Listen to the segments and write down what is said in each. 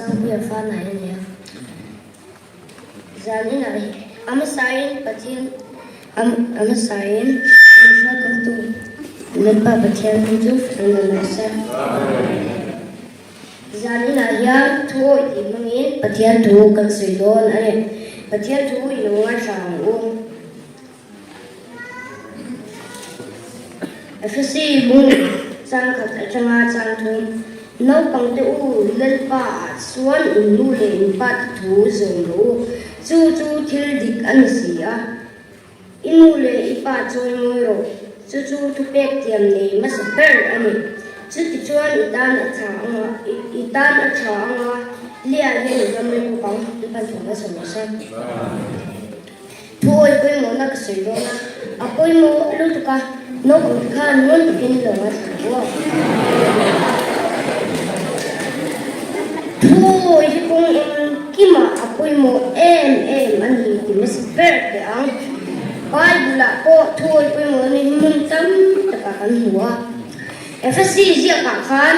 Sangpuia fa nai a ni a. Zaninah hi a hmasain Pathian a hmasain min hruaikawmtu Lalpa Pathian hming chu an rawn rawh se. Zaninah hian thu awih tih hmangin Pathian thu kan sawi dawn a ni. Pathian thu i lo ngaithla ang u. Efesi bung changkhat atanga chang thum, Naupangte u, Lalpa ah chuan in nu leh in pa te thu zawm rawh u, chu chu thil dik a ni si a. I nu leh i pa chawi ngawi rawh, chu chu thupek tiam nei hmasa ber a ni. Chutichuan i tan a tha anga, i tan a tha anga, Leah hian i ram reng bawk ang, i pan thawm a sawi nasa. Thu awi pawimawhna ka sawi dawn a, a pawimawh lutuk a, naupang te khan ngun takin lo ngaithla rawh aw. Thu awi hi kawng engkimah a pawimawh em em a ni ti hmasa ber teh ang. Bible ah pawh thu awi pawimawhna hi hmun tam takah kan hmu a. Efesi ziakah khan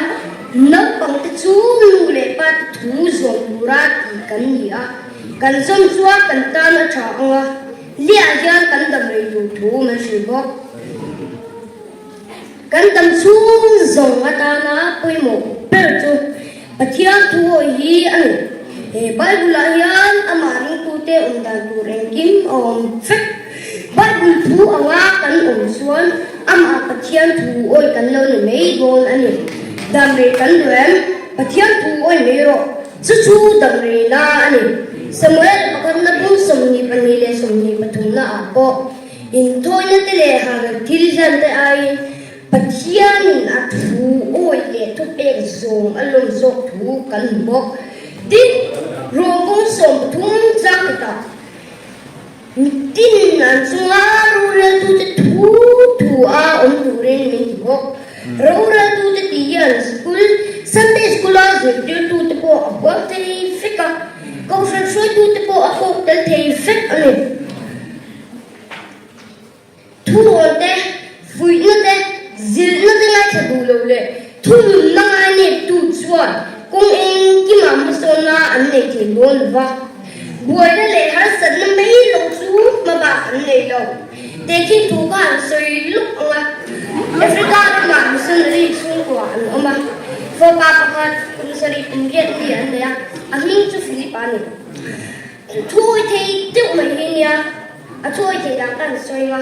naupang te chu nu leh pa te thu zawm tura ti kan ni a. Kan zawm chuan kan tan a tha ang a, liah hian kan dam rei tur thu min hrilh bawk. Kan dam chhung zawng atana pawimawh ber chu Pathian thu hawi hi a ni. He Bible-ah hian amah ringtute awm dan tur engkim a awm vek. Bible thu anga kan awm chuan amah Pathian thu awi kan lo ni mai dawn a ni. Dam rei kan duh em? Pathian thu awi mai rawh. Chu chu damreina a ni. Samuel pakhatna bung 22 leh 23 ah pawh inthawina te leh harh thil hlan te aiin Pathianin a thu awi leh thupek zawm a lawm zawk thu kan hmu bawk. Tin, Rom bung 13 changkhatah Mitin an chunga roreltute thu thu a awm turin min ti bawk. Roreltute tih hian school, Sunday School-a zirtirtute pawh a huam thei vek a, kohhran hruaitute pawh a fawk tel thei vek a ni. Thurawn te, fuihna te, zilhna te ngaithla duh lo leh thununna ngaineptu chuan kawng engkimah hmasawnna an nei thei dawn lo va. Buaina leh harsatna mai lo chu hmabak an nei lo. Tehkhin thu kha an sawi luk ang a, Africa ramah missionary chhungkua an awm a, fapa pakhat kum sarih kum riat mi an nei a, a hming chu Philip a ni. Thu thei deuh mai hi nia. A chawi thei dan ka han sawi ang a.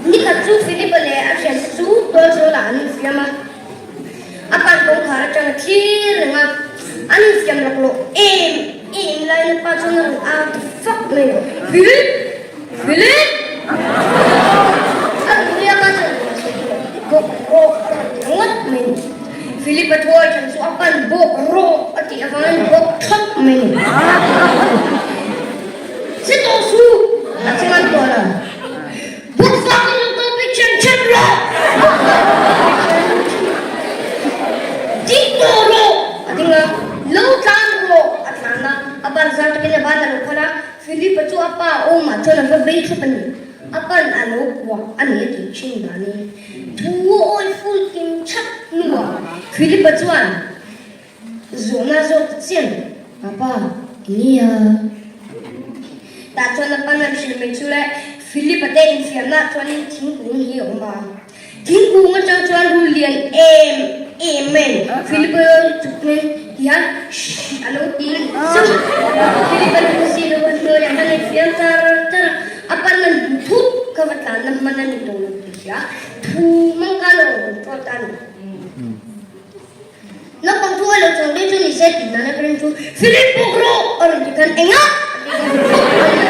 Nikhat chu Philip-a leh a thiante chu tualzawlah an infiam a. A pan kawngkhar atang a thlir reng a. An infiam lawk loh em em laiin a pa chuan a rawn au ta fak mai a, Philip! Philip! A rawn hawi a, pa chuan a rawn sawi tawh bawk rawk a rawn ti ngawt mai a ni. Philip-a thuai than chu a pan bawk rawk a tih avangin bawk thlap mai a ni. Che tawh suh! A che ngan tawh lo. Buk fak in lo kal pek chen chen rawh! Buk fak in lo kal pek chen chen rawh! Ding tawh rawh! A ding a, lo tlan rawh! A tlan a, a ban zang takin a ban a lo phal a, Philip-a chu a pa awmah chuan a va vei thlap a ni. A pan a lo kuah a ni a tih thin danin thu a awi ful kim chhak hnuah Philip-a chuan, Zawhna zawk ta chian, Papa, nia. Tah chuan a pan an hrilh mai chu le, Philip-a te infiamna ah chuanin thingkung hi a awm a. Thingkung atang chuan rul lian em em mai Philip-a chukmin tihian shh a lo ti zauh. Philip-a lu si lo a hnuaiah khan a infiam char char a, a pan an hmu thut kha va tlanna hman a ni tawh lo tih hria, thu hmang khan a rawn control ta a ni. Naupang thu a lo chuang daih chu ni se tih nana ka ring chu Philip bawk rawh a rawn ti khan enga a ti khan bawk a ni.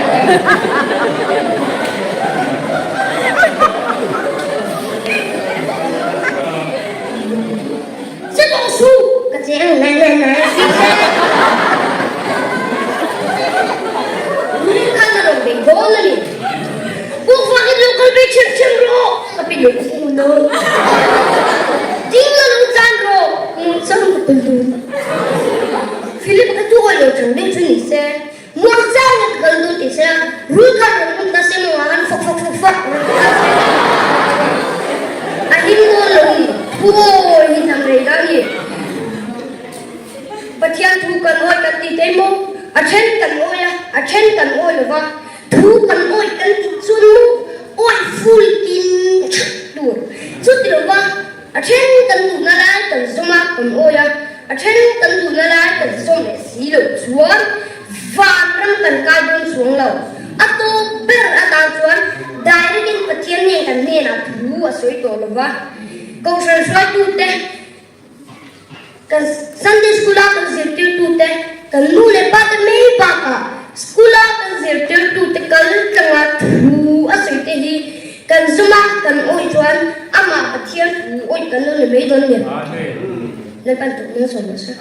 Che tawh suh ka che ang nai nai nai a ti se. Rul khan a rawn bei dawn a ni. Bawk vangin lo kal ve ṭhem ṭhem rawh ka pe leh fun a. Ding a lo tlan rawh nung chang ka tel dawn. Philip ka tu awi lo chang deuh chu ni se, muang chang in ka kal dawn ti se, rul khan rawn hmun ta se maw ang fawk fawk fawk fawk rawn ti ta se. A him dawn lo ni, thu awi hi hnam rei la ni. Pathian. Pathian thu kan awih kan tih thei maw? A then kan awih a, a then kan awih lo va. Thu kan awih kan tih chuan maw awih ful kim that tur. Chuti lo va, a then kan duhna lai kan zawm a, kan awih a, a then kan duhna lai kan zawm leh si loh chuan vanram kan kai dawn chuang lo. A tawp ber atan chuan direct in Pathian nen kan hnenah thu a sawi tawh lo va. Kohhran hruaitute. Kan Sunday School a kan zirtirtute, kan nu leh pa te mai bakah school a kan zirtirtute kal tlanga thu a sawi te hi kan zum a, kan awih chuan amah Pathian thu awih kan lo ni mai dawn nia. Lalpan tukna sawm rawh se.